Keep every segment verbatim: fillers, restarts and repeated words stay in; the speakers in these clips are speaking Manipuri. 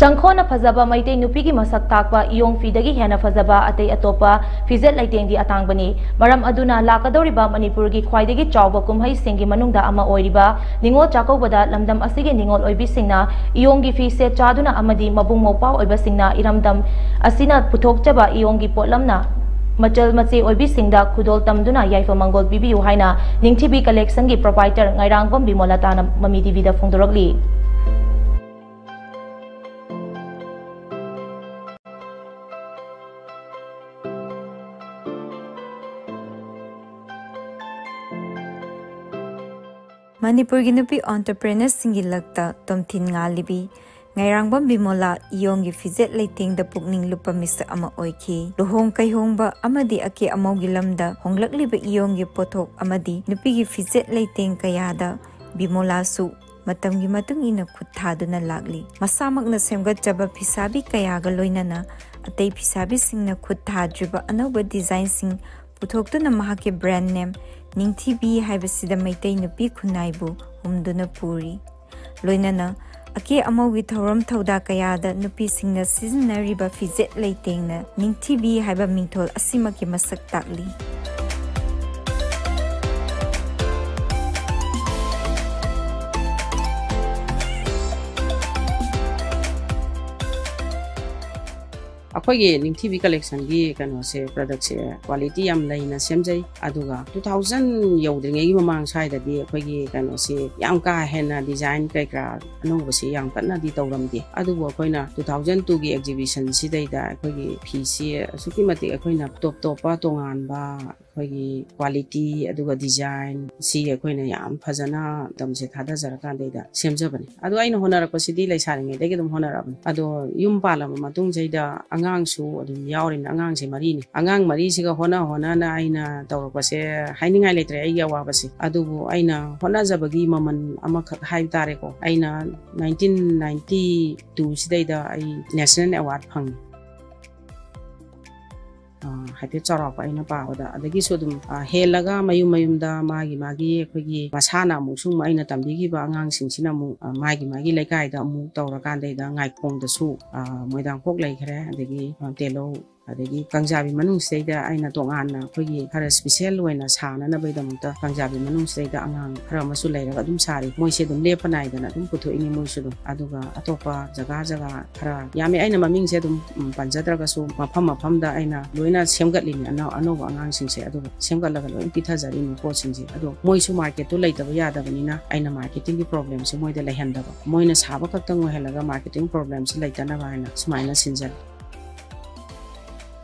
ꯇꯪꯈꯣꯠꯅ ꯐꯖꯕ ꯃꯩꯇꯩ ꯅꯨꯄꯤꯒꯤ ꯃꯁꯛ ꯇꯥꯛꯄ ꯏꯌꯣꯡ ꯐꯤꯗꯒꯤ ꯍꯦꯟꯅ ꯐꯖꯕ ꯑꯇꯩ ꯑꯇꯣꯞꯄ ꯐꯤꯖꯦꯠ ꯂꯩꯇꯦꯡꯗꯤ ꯑꯇꯥꯡꯕꯅꯤ꯫ ꯃꯔꯝ ꯑꯗꯨꯅ ꯂꯥꯛꯀꯗꯧꯔꯤꯕ ꯃꯅꯤꯄꯨꯔꯒꯤ ꯈ꯭ꯋꯥꯏꯗꯒꯤ ꯆꯥꯎꯕ ꯀꯨꯝꯍꯩꯁꯤꯡꯒꯤ ꯃꯅꯨꯡꯗ ꯑꯃ ꯑꯣꯏꯔꯤꯕ ꯅꯤꯉꯣꯜ ꯆꯥꯛꯀꯧꯕꯗ ꯂꯝꯗꯝ ꯑꯁꯤꯒꯤ ꯅꯤꯉꯣꯜ ꯑꯣꯏꯕꯤꯁꯤꯡꯅ ꯏꯌꯣꯡꯒꯤ ꯐꯤ ꯁꯦꯠ ꯆꯥꯗꯨꯅ ꯑꯃꯗꯤ ꯃꯕꯨꯡ ꯃꯧꯄ꯭ꯋꯥ ꯑꯣꯏꯕꯁꯤꯡꯅ ꯏꯔꯝꯗꯝ ꯑꯁꯤꯅ ꯄꯨꯊꯣꯛꯆꯕ ꯏꯌꯣꯡꯒꯤ ꯄꯣꯠꯂꯝꯅ ꯃꯆꯜ ꯃꯆꯦ ꯑꯣꯏꯕꯤꯁꯤꯡꯗ ꯈꯨꯗꯣꯜ ꯇꯝꯗꯨꯅ ꯌꯥꯏꯐ ꯃꯪꯒꯣꯜ ꯄꯤꯕꯤꯌꯨ ꯍꯥꯏꯅ ꯅꯤꯡꯊꯤꯕꯤ ꯀꯂꯦꯛꯁꯟꯒꯤ ꯄ꯭ꯔꯣꯄꯥꯏꯇꯔ ꯉꯥꯏꯔꯥꯡꯕꯝ ꯕꯤꯃꯣꯂꯥꯇꯥꯅ ꯃꯃꯤ ꯇꯤꯚꯤꯗ ꯐꯣꯡꯗꯣꯔꯛꯂꯤ꯫ ꯃꯅꯤꯄꯨꯔꯒꯤ ꯅꯨꯄꯤ ꯑꯣꯟꯇꯔꯄ꯭ꯔꯦꯅꯔꯁꯤꯡꯒꯤ ꯂꯛꯇ ꯇꯣꯝꯊꯤꯟ ꯉꯥꯜꯂꯤꯕꯤ ꯉꯥꯏꯔꯥꯡꯕꯝ ꯕꯤꯃꯣꯂꯥ ꯏꯌꯣꯡꯒꯤ ꯐꯤꯖꯦꯠ ꯂꯩꯇꯦꯡꯗ ꯄꯨꯛꯅꯤꯡ ꯂꯨꯞꯄ ꯃꯤꯁꯛ ꯑꯃ ꯑꯣꯏꯈꯤ꯫ ꯂꯨꯍꯣꯡ ꯀꯩꯍꯣꯡꯕ ꯑꯃꯗꯤ ꯑꯀꯦ ꯑꯃꯧꯒꯤ ꯂꯝꯗ ꯍꯣꯡꯂꯛꯂꯤꯕ ꯏꯌꯣꯡꯒꯤ ꯄꯣꯠꯊꯣꯛ ꯑꯃꯗꯤ ꯅꯨꯄꯤꯒꯤ ꯐꯤꯖꯦꯠ ꯂꯩꯇꯦꯡ ꯀꯌꯥꯗ ꯕꯤꯃꯣꯂꯥꯁꯨ ꯃꯇꯝꯒꯤ ꯃꯇꯨꯡ ꯏꯟꯅ ꯈꯨꯠ ꯊꯥꯗꯨꯅ ꯂꯥꯛꯂꯤ꯫ ꯃꯁꯥꯃꯛꯅ ꯁꯦꯝꯒꯠꯆꯕ ꯐꯤꯁꯥꯕꯤ ꯀꯌꯥꯒ ꯂꯣꯏꯅꯅ ꯑꯇꯩ ꯐꯤꯁꯥꯕꯤꯁꯤꯡꯅ ꯈꯨꯠ ꯊꯥꯗ꯭ꯔꯤꯕ ꯑꯅꯧꯕ ꯗꯤꯖꯥꯏꯟꯁꯤꯡ ꯄꯨꯊꯣꯛꯇꯨꯅ ꯃꯍꯥꯛꯀꯤ ꯕ꯭ꯔꯥꯟ ꯅꯦꯝ ꯅꯤꯡꯊꯤꯕꯤ ꯍꯥꯏꯕꯁꯤꯗ ꯃꯩꯇꯩ ꯅꯨꯄꯤ ꯈꯨꯟꯅꯥꯏꯕꯨ ꯍꯨꯝꯗꯨꯅ ꯄꯨꯔꯤ꯫ ꯂꯣꯏꯅꯅ ꯑꯀꯦ ꯑꯃꯧꯒꯤ ꯊꯧꯔꯝ ꯊꯧꯗꯥ ꯀꯌꯥꯗ ꯅꯨꯄꯤꯁꯤꯡꯅ ꯁꯤꯖꯤꯟꯅꯔꯤꯕ ꯐꯤꯖꯦꯠ ꯂꯩꯇꯦꯡꯅ ꯅꯤꯡꯊꯤꯕꯤ ꯍꯥꯏꯕ ꯃꯤꯡꯊꯣꯜ ꯑꯁꯤꯃꯛꯀꯤ ꯃꯁꯛ ꯇꯥꯛꯂꯤ꯫ ꯑꯩꯈꯣꯏꯒꯤ ꯅꯤꯡꯊꯤꯕꯤ ꯀꯂꯦꯛꯁꯟꯒꯤ ꯀꯩꯅꯣꯁꯦ, ꯄ꯭ꯔꯗꯛꯁꯦ ꯀ꯭ꯋꯥꯂꯤꯇꯤ ꯌꯥꯝ ꯂꯩꯅ ꯁꯦꯝꯖꯩ꯫ ꯑꯗꯨꯒ ꯇꯨ ꯊꯥꯎꯖꯟ ꯌꯧꯗ꯭ꯔꯤꯉꯩꯒꯤ ꯃꯃꯥꯡ ꯁ꯭ꯋꯥꯏꯗꯗꯤ ꯑꯩꯈꯣꯏꯒꯤ ꯀꯩꯅꯣꯁꯤ ꯌꯥꯝ ꯀꯥ ꯍꯦꯟꯅ ꯗꯤꯖꯥꯏꯟ ꯀꯩꯀꯔꯥ ꯑꯅꯧꯕꯁꯤ ꯌꯥꯝ ꯀꯟꯅꯗꯤ ꯇꯧꯔꯝꯗꯦ꯫ ꯑꯗꯨꯕꯨ ꯑꯩꯈꯣꯏꯅ ꯇꯨ ꯊꯥꯎꯖꯟ ꯇꯨꯒꯤ ꯑꯦꯛꯖꯤꯕꯤꯁꯟꯁꯤꯗꯩꯗ ꯑꯩꯈꯣꯏꯒꯤ ꯐꯤꯁꯤ ꯑꯁꯨꯛꯀꯤ ꯃꯇꯤꯛ ꯑꯩꯈꯣꯏꯅ ꯇꯣꯞ ꯇꯣꯞꯄ ꯇꯣꯉꯥꯟꯕ ꯑꯩꯈꯣꯏꯒꯤ ꯀ꯭ꯋꯥꯂꯤꯇꯤ ꯑꯗꯨꯒ ꯗꯤꯖꯥꯏꯟ ꯁꯤ ꯑꯩꯈꯣꯏꯅ ꯌꯥꯝ ꯐꯖꯅ ꯃꯇꯝꯁꯦ ꯊꯥꯗꯖꯔꯀꯥꯟꯗꯩꯗ ꯁꯦꯝꯖꯕꯅꯤ꯫ ꯑꯗꯣ ꯑꯩꯅ ꯍꯣꯠꯅꯔꯛꯄꯁꯤꯗꯤ ꯂꯩꯁꯥꯔꯤꯉꯩꯗꯒꯤ ꯑꯗꯨꯝ ꯍꯣꯠꯅꯔꯛꯑꯕꯅꯤ꯫ ꯑꯗꯣ ꯌꯨꯝ ꯄꯥꯜꯂꯕ ꯃꯇꯨꯡꯁꯤꯗ ꯑꯉꯥꯡꯁꯨ ꯑꯗꯨꯝ ꯌꯥꯎꯔꯤꯕꯅꯤ, ꯑꯉꯥꯡꯁꯦ ꯃꯔꯤꯅꯤ꯫ ꯑꯉꯥꯡ ꯃꯔꯤꯁꯤꯒ ꯍꯣꯠꯅ ꯍꯣꯠꯅꯅ ꯑꯩꯅ ꯇꯧꯔꯛꯄꯁꯦ ꯍꯥꯏꯅꯤꯡꯉꯥꯏ ꯂꯩꯇ꯭ꯔꯦ ꯑꯩꯒꯤ ꯑꯋꯥꯕꯁꯦ꯫ ꯑꯗꯨꯕꯨ ꯑꯩꯅ ꯍꯣꯠꯅꯖꯕꯒꯤ ꯃꯃꯜ ꯑꯃꯈꯛ ꯍꯥꯏꯕ ꯇꯥꯔꯦꯀꯣ, ꯑꯩꯅ ꯅꯥꯏꯟꯇꯤꯟ ꯅꯥꯏꯟꯇꯤ ꯇꯨ ꯁꯤꯗꯩꯗ ꯑꯩ ꯅꯦꯁꯅꯦꯜ ꯑꯦꯋꯥꯔꯗ ꯐꯪꯉꯤ꯫ ꯑ, ꯍꯥꯏꯐꯦꯠ ꯆꯥꯎꯔꯥꯛꯄ ꯑꯩꯅ ꯄꯥꯕꯗ꯫ ꯑꯗꯒꯤꯁꯨ ꯑꯗꯨꯝ, ꯑ, ꯍꯦꯜꯂꯒ ꯃꯌꯨꯝ ꯃꯌꯨꯝꯗ ꯃꯥꯒꯤ ꯃꯥꯒꯤ ꯑꯩꯈꯣꯏꯒꯤ ꯃꯁꯥꯅ ꯑꯃꯨꯛꯁꯨ ꯑꯃꯨꯛ ꯑꯩꯅ ꯇꯝꯕꯤꯈꯤꯕ ꯑꯉꯥꯡꯁꯤꯡꯁꯤꯅ ꯑꯃꯨꯛ, ꯑ, ꯃꯥꯒꯤ ꯃꯥꯒꯤ ꯂꯩꯀꯥꯏꯗ ꯑꯃꯨꯛ ꯇꯧꯔꯀꯥꯟꯗꯩꯗ ꯉꯥꯏꯈꯣꯡꯗꯁꯨ, ꯑ, ꯃꯣꯏꯗꯥꯡꯄꯣꯛ ꯂꯩꯈ꯭ꯔꯦ, ꯑꯗꯒꯤ, ꯑ, ꯇꯦꯂꯧ, ꯑꯗꯒꯤ ꯀꯥꯡꯖꯥꯕꯤ ꯃꯅꯨꯡꯁꯤꯗꯩꯗ ꯑꯩꯅ ꯇꯣꯉꯥꯟꯅ ꯑꯩꯈꯣꯏꯒꯤ ꯈꯔ special ꯑꯣꯏꯅ ꯁꯥꯅꯅꯕꯒꯤꯗꯃꯛꯇ ꯀꯥꯡꯖꯥꯕꯤ ꯃꯅꯨꯡꯁꯤꯗꯩꯗ ꯑꯉꯥꯡ ꯈꯔ ꯑꯃꯁꯨ ꯂꯩꯔꯒ ꯑꯗꯨꯝ ꯁꯥꯔꯤ꯫ ꯃꯣꯏꯁꯦ ꯑꯗꯨꯝ ꯂꯦꯞꯄ ꯅꯥꯏꯗꯅ ꯑꯗꯨꯝ ꯄꯨꯊꯣꯛꯏꯅꯤ ꯃꯣꯏꯁꯨ ꯑꯗꯨꯝ꯫ ꯑꯗꯨꯒ ꯑꯇꯣꯞꯄ ꯖꯒꯥ ꯖꯒꯥ ꯈꯔ ꯌꯥꯝꯃꯤ, ꯑꯩꯅ ꯃꯃꯤꯡꯁꯦ ꯑꯗꯨꯝ, ꯎꯝ, ꯄꯟꯖꯗ꯭ꯔꯒꯁꯨ ꯃꯐꯝ ꯃꯐꯝꯗ ꯑꯩꯅ ꯂꯣꯏꯅ ꯁꯦꯝꯒꯠꯂꯤꯅꯤ ꯑꯅꯧ-, ꯑꯅꯧꯕ ꯑꯉꯥꯡꯁꯤꯡꯁꯦ꯫ ꯑꯗꯨꯒ ꯁꯦꯝꯒꯠꯂꯒ ꯂꯣꯏꯅ ꯄꯤꯊꯖꯔꯤꯅꯤ ꯄꯣꯠꯁꯤꯡꯁꯦ꯫ ꯑꯗꯣ ꯃꯣꯏꯁꯨ marketꯇꯨ ꯂꯩꯇꯕ ꯌꯥꯗꯕꯅꯤꯅ ꯑꯩꯅ marketingꯒꯤ problemꯁꯦ ꯃꯣꯏꯗ ꯂꯩꯍꯟꯗꯕ꯫ ꯃꯣꯏꯅ ꯁꯥꯕ ꯈꯛꯇꯪ ꯑꯣꯏꯍꯜꯂꯒ marketing problemꯁꯦ ꯂꯩꯇꯅꯕ ꯍꯥꯏꯅ ꯁꯨꯃꯥꯏꯅ ꯁꯤꯟꯖꯔꯤ꯫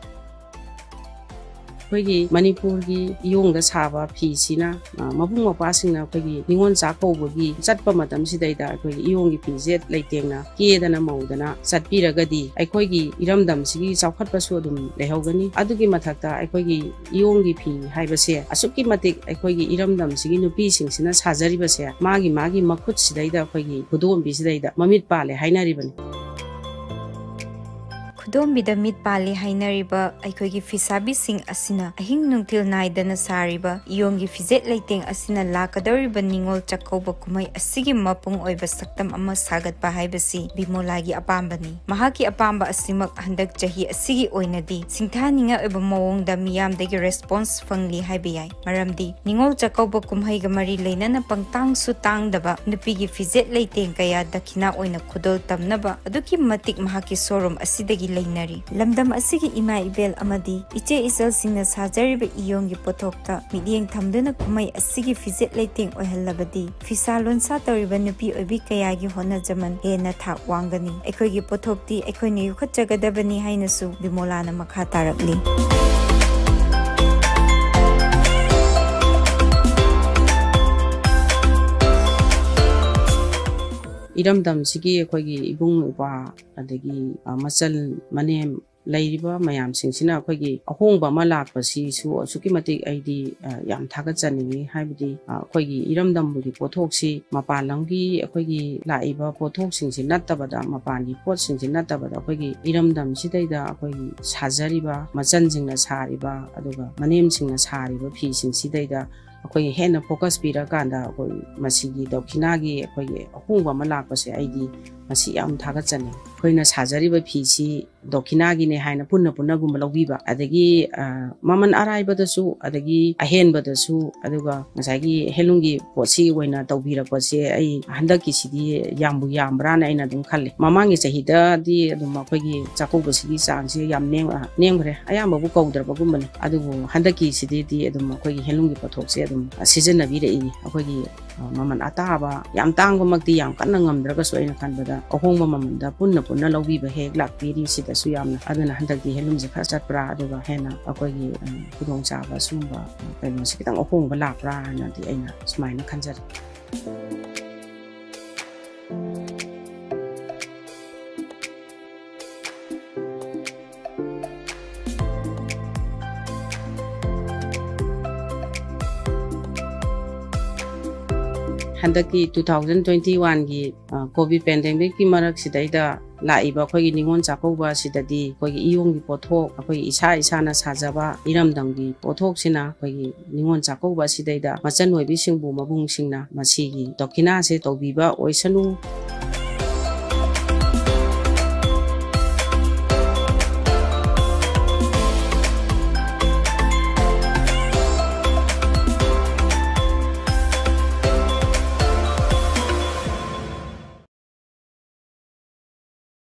ꯑꯩꯈꯣꯏꯒꯤ ꯃꯅꯤꯄꯨꯔꯒꯤ ꯏꯌꯣꯡꯗ ꯁꯥꯕ ꯐꯤꯁꯤꯅ, ꯑ, ꯃꯕꯨꯡ ꯃꯧꯄ꯭ꯋꯥꯁꯤꯡꯅ ꯑꯩꯈꯣꯏꯒꯤ ꯅꯤꯉꯣꯜ ꯆꯥꯛꯀꯧꯕꯒꯤ ꯆꯠꯄ ꯃꯇꯝꯁꯤꯗꯩꯗ ꯑꯩꯈꯣꯏꯒꯤ ꯏꯌꯣꯡꯒꯤ ꯐꯤꯖꯦꯠ ꯂꯩꯇꯦꯡꯅ ꯀꯦꯗꯅ ꯃꯧꯗꯅ ꯆꯠꯄꯤꯔꯒꯗꯤ ꯑꯩꯈꯣꯏꯒꯤ ꯏꯔꯝꯗꯝꯁꯤꯒꯤ ꯆꯥꯎꯈꯠꯄꯁꯨ ꯑꯗꯨꯝ ꯂꯩꯍꯧꯒꯅꯤ꯫ ꯑꯗꯨꯒꯤ ꯃꯊꯛꯇ ꯑꯩꯈꯣꯏꯒꯤ ꯏꯌꯣꯡꯒꯤ ꯐꯤ ꯍꯥꯏꯕꯁꯦ ꯑꯁꯨꯛꯀꯤ ꯃꯇꯤꯛ ꯑꯩꯈꯣꯏꯒꯤ ꯏꯔꯝꯗꯝꯁꯤꯒꯤ ꯅꯨꯄꯤꯁꯤꯡꯁꯤꯅ ꯁꯥꯖꯔꯤꯕꯁꯦ ꯃꯥꯒꯤ ꯃꯥꯒꯤ ꯃꯈꯨꯠꯁꯤꯗꯩꯗ, ꯑꯩꯈꯣꯏꯒꯤ ꯈꯨꯗꯣꯝꯕꯤꯁꯤꯗꯩꯗ ꯃꯃꯤꯠ ꯄꯥꯜꯂꯦ ꯍꯥꯏꯅꯔꯤꯕꯅꯤ꯫ ꯈꯨꯗꯣꯝꯕꯤꯗ ꯃꯤꯠ ꯄꯥꯜꯂꯤ ꯍꯥꯏꯅꯔꯤꯕ ꯑꯩꯈꯣꯏꯒꯤ ꯐꯤꯁꯥꯕꯤꯁꯤꯡ ꯑꯁꯤꯅ ꯑꯍꯤꯡ ꯅꯨꯡꯊꯤꯜ ꯅꯥꯏꯗꯅ ꯁꯥꯔꯤꯕ ꯏꯌꯣꯡꯒꯤ ꯐꯤꯖꯦꯠ ꯂꯩꯇꯦꯡ ꯑꯁꯤꯅ ꯂꯥꯛꯀꯗꯧꯔꯤꯕ ꯅꯤꯉꯣꯜ ꯆꯥꯛꯀꯧꯕ ꯀꯨꯝꯍꯩ ꯑꯁꯤꯒꯤ ꯃꯄꯨꯡ ꯑꯣꯏꯕ ꯁꯛꯇꯝ ꯑꯃ ꯁꯥꯒꯠꯄ ꯍꯥꯏꯕꯁꯤ ꯕꯤꯃꯣꯂꯥꯒꯤ ꯑꯄꯥꯝꯕꯅꯤ꯫ ꯃꯍꯥꯛꯀꯤ ꯑꯄꯥꯝꯕ ꯑꯁꯤꯃꯛ ꯍꯟꯗꯛ ꯆꯍꯤ ꯑꯁꯤꯒꯤ ꯑꯣꯏꯅꯗꯤ ꯁꯤꯡꯊꯥꯅꯤꯡꯉꯥꯏ ꯑꯣꯏꯕ ꯃꯑꯣꯡꯗ ꯃꯤꯌꯥꯝꯗꯒꯤ response ꯐꯪꯂꯤ ꯍꯥꯏꯕ ꯌꯥꯏ꯫ ꯃꯔꯝꯗꯤ ꯅꯤꯉꯣꯜ ꯆꯥꯛꯀꯧꯕ ꯀꯨꯝꯍꯩꯒ ꯃꯔꯤ ꯂꯩꯅꯅ ꯄꯪꯇꯥꯡꯁꯨ ꯇꯥꯡꯗꯕ ꯅꯨꯄꯤꯒꯤ ꯐꯤꯖꯦꯠ ꯂꯩꯇꯦꯡ ꯀꯌꯥ ꯗꯈꯤꯅꯥ ꯑꯣꯏꯅ ꯈꯨꯗꯣꯜ ꯇꯝꯅꯕ ꯑꯗꯨꯛꯀꯤ ꯃꯇꯤꯛ ꯃꯍꯥꯛꯀꯤ showroom ꯑꯁꯤꯗꯒꯤ ꯂꯩꯅꯔꯤ꯫ ꯂꯝꯗꯝ ꯑꯁꯤꯒꯤ ꯏꯃꯥ ꯏꯕꯦꯜ ꯑꯃꯗꯤ ꯏꯆꯦ ꯏꯆꯜꯁꯤꯡꯅ ꯁꯥꯖꯔꯤꯕ ꯏꯌꯣꯡꯒꯤ ꯄꯣꯠꯊꯣꯛꯇ ꯃꯤꯠꯌꯦꯡ ꯊꯝꯗꯨꯅ ꯀꯨꯝꯍꯩ ꯑꯁꯤꯒꯤ ꯐꯤꯖꯦꯠ ꯂꯩꯇꯦꯡ ꯑꯣꯏꯍꯜꯂꯕꯗꯤ ꯐꯤꯁꯥ ꯂꯣꯟꯁꯥ ꯇꯧꯔꯤꯕ ꯅꯨꯄꯤ ꯑꯣꯏꯕꯤ ꯀꯌꯥꯒꯤ ꯍꯣꯠꯅꯖꯃꯟ ꯍꯦꯟꯅ ꯊꯥꯛ ꯋꯥꯡꯒꯅꯤ꯫ ꯑꯩꯈꯣꯏꯒꯤ ꯄꯣꯠꯊꯣꯛꯇꯤ ꯑꯩꯈꯣꯏꯅ ꯌꯣꯛꯈꯠꯆꯒꯗꯕꯅꯤ ꯍꯥꯏꯅꯁꯨ ꯕꯤꯃꯣꯂꯥꯅ ꯃꯈꯥ ꯇꯥꯔꯛꯂꯤ꯫ ꯏꯔꯝꯗꯝꯁꯤꯒꯤ ꯑꯩꯈꯣꯏꯒꯤ ꯏꯕꯨꯡ ꯏꯄ꯭ꯋꯥ, ꯑꯗꯒꯤ, ꯑ, ꯃꯆꯜ ꯃꯅꯦꯝ ꯂꯩꯔꯤꯕ ꯃꯌꯥꯝꯁꯤꯡꯁꯤꯅ ꯑꯩꯈꯣꯏꯒꯤ ꯑꯍꯣꯡꯕ ꯑꯃ ꯂꯥꯛꯄꯁꯤꯁꯨ ꯑꯁꯨꯛꯀꯤ ꯃꯇꯤꯛ ꯑꯩꯗꯤ, ꯑ, ꯌꯥꯝ ꯊꯥꯒꯠꯆꯅꯤꯡꯉꯤ꯫ ꯍꯥꯏꯕꯗꯤ, ꯑ, ꯑꯩꯈꯣꯏꯒꯤ ꯏꯔꯝꯗꯝꯒꯤ ꯄꯣꯠꯊꯣꯛꯁꯤ ꯃꯄꯥꯟ ꯂꯝꯒꯤ ꯑꯩꯈꯣꯏꯒꯤ ꯂꯥꯛꯏꯕ ꯄꯣꯠꯊꯣꯛꯁꯤꯡꯁꯤ ꯅꯠꯇꯕꯗ, ꯃꯄꯥꯟꯒꯤ ꯄꯣꯠꯁꯤꯡꯁꯤ ꯅꯠꯇꯕꯗ ꯑꯩꯈꯣꯏꯒꯤ ꯏꯔꯝꯗꯝꯁꯤꯗꯩꯗ ꯑꯩꯈꯣꯏꯒꯤ ꯁꯥꯖꯔꯤꯕ, ꯃꯆꯟꯁꯤꯡꯅ ꯁꯥꯔꯤꯕ, ꯑꯗꯨꯒ ꯃꯅꯦꯝꯁꯤꯡꯅ ꯁꯥꯔꯤꯕ ꯐꯤꯁꯤꯡꯁꯤꯗꯩꯗ ꯑꯩꯈꯣꯏꯒꯤ ꯍꯦꯟꯅ focus ꯄꯤꯔꯀꯥꯟꯗ ꯑꯩꯈꯣꯏ ꯃꯁꯤꯒꯤ ꯗꯈꯤꯅꯥꯒꯤ ꯑꯩꯈꯣꯏꯒꯤ ꯑꯍꯣꯡꯕ ꯑꯃ ꯂꯥꯛꯄꯁꯦ ꯑꯩꯗꯤ ꯃꯁꯤ ꯌꯥꯝ ꯊꯥꯒꯠꯆꯅꯤꯡꯉꯤ꯫ ꯑꯩꯈꯣꯏꯅ ꯁꯥꯖꯔꯤꯕ ꯐꯤꯁꯤ ꯗꯈꯤꯅꯥꯒꯤꯅꯦ ꯍꯥꯏꯅ ꯄꯨꯟꯅ ꯄꯨꯟꯅꯒꯨꯝꯕ ꯂꯧꯕꯤꯕ, ꯑꯗꯒꯤ, ꯑ, ꯃꯃꯜ ꯑꯔꯥꯏꯕꯗꯁꯨ, ꯑꯗꯒꯤ ꯑꯍꯦꯟꯕꯗꯁꯨ, ꯑꯗꯨꯒ ꯉꯁꯥꯏꯒꯤ handloomꯒꯤ ꯄꯣꯠꯁꯤ ꯑꯣꯏꯅ ꯇꯧꯕꯤꯔꯛꯄꯁꯦ ꯑꯩ ꯍꯟꯗꯛꯀꯤꯁꯤꯗꯤ ꯌꯥꯝꯕꯨ ꯌꯥꯝꯕ꯭ꯔꯥꯅ ꯑꯩꯅ ꯑꯗꯨꯝ ꯈꯜꯂꯦ꯫ ꯃꯃꯥꯡꯒꯤ ꯆꯍꯤꯗꯗꯤ ꯑꯗꯨꯝ ꯑꯩꯈꯣꯏꯒꯤ ꯆꯥꯛꯀꯧꯕꯁꯤꯒꯤ ꯆꯥꯡꯁꯤ ꯌꯥꯝ ꯅꯦꯝ-, ꯑ, ꯅꯦꯝꯈ꯭ꯔꯦ, ꯑꯌꯥꯝꯕꯕꯨ ꯀꯧꯗ꯭ꯔꯕꯒꯨꯝꯕꯅꯤ꯫ ꯑꯗꯨꯕꯨ ꯍꯟꯗꯛꯀꯤꯁꯤꯗꯤ ꯑꯗꯨꯝ ꯑꯩꯈꯣꯏꯒꯤ handloomꯒꯤ ꯄꯣꯠꯊꯣꯛꯁꯦ ꯑꯗꯨꯝ ꯁꯤꯖꯤꯟꯅꯕꯤꯔꯛꯏ꯫ ꯑꯩꯈꯣꯏꯒꯤ, ꯑ, ꯃꯃꯜ ꯑꯇꯥꯕ, ꯌꯥꯝ ꯇꯥꯡꯕꯃꯛꯇꯤ ꯌꯥꯝ ꯀꯟꯅ ꯉꯝꯗ꯭ꯔꯒꯁꯨ, ꯑꯩꯅ ꯈꯟꯕꯗ ꯑꯍꯣꯡꯕ ꯃꯃꯜꯗ ꯄꯨꯟꯅ ꯄꯨꯟꯅ ꯂꯧꯕꯤꯕ ꯍꯦꯛ ꯂꯥꯛꯄꯤꯔꯤ ꯁꯤꯗꯁꯨ ꯌꯥꯝꯅ꯫ ꯑꯗꯨꯅ ꯍꯟꯗꯛꯇꯤ handloomꯁꯦ ꯈꯔ ꯆꯠꯄ꯭ꯔꯥ, ꯑꯗꯨꯒ ꯍꯦꯟꯅ ꯑꯩꯈꯣꯏꯒꯤ, ꯑ, ꯈꯨꯗꯣꯡꯆꯥꯕ ꯁꯤꯒꯨꯝꯕ, ꯑ, ꯀꯩꯅꯣꯁꯦ ꯈꯤꯇꯪ ꯑꯍꯣꯡꯕ ꯂꯥꯛꯄ꯭ꯔꯥ ꯍꯥꯏꯅꯗꯤ ꯑꯩꯅ ꯁꯨꯃꯥꯏꯅ ꯈꯟꯖꯔꯤ꯫ ꯍꯟꯗꯛꯀꯤ two thousand twenty oneꯒꯤ, ꯑ, COVID pandemicꯀꯤ ꯃꯔꯛꯁꯤꯗꯩꯗ ꯂꯥꯛꯏꯕ ꯑꯩꯈꯣꯏꯒꯤ ꯅꯤꯉꯣꯜ ꯆꯥꯛꯀꯧꯕ ꯑꯁꯤꯗꯗꯤ ꯑꯩꯈꯣꯏꯒꯤ ꯏꯌꯣꯡꯒꯤ ꯄꯣꯠꯊꯣꯛ, ꯑꯩꯈꯣꯏꯒꯤ ꯏꯁꯥ ꯏꯁꯥꯅ ꯁꯥꯖꯕ ꯏꯔꯝꯗꯝꯒꯤ ꯄꯣꯠꯊꯣꯛꯁꯤꯅ ꯑꯩꯈꯣꯏꯒꯤ ꯅꯤꯉꯣꯜ ꯆꯥꯛꯀꯧꯕ ꯑꯁꯤꯗꯩꯗ ꯃꯆꯟ ꯑꯣꯏꯕꯤꯁꯤꯡꯕꯨ ꯃꯕꯨꯡꯁꯤꯡꯅ ꯃꯁꯤꯒꯤ ꯗꯈꯤꯅꯥꯁꯦ ꯇꯧꯕꯤꯕ ꯑꯣꯏꯁꯅꯨ꯫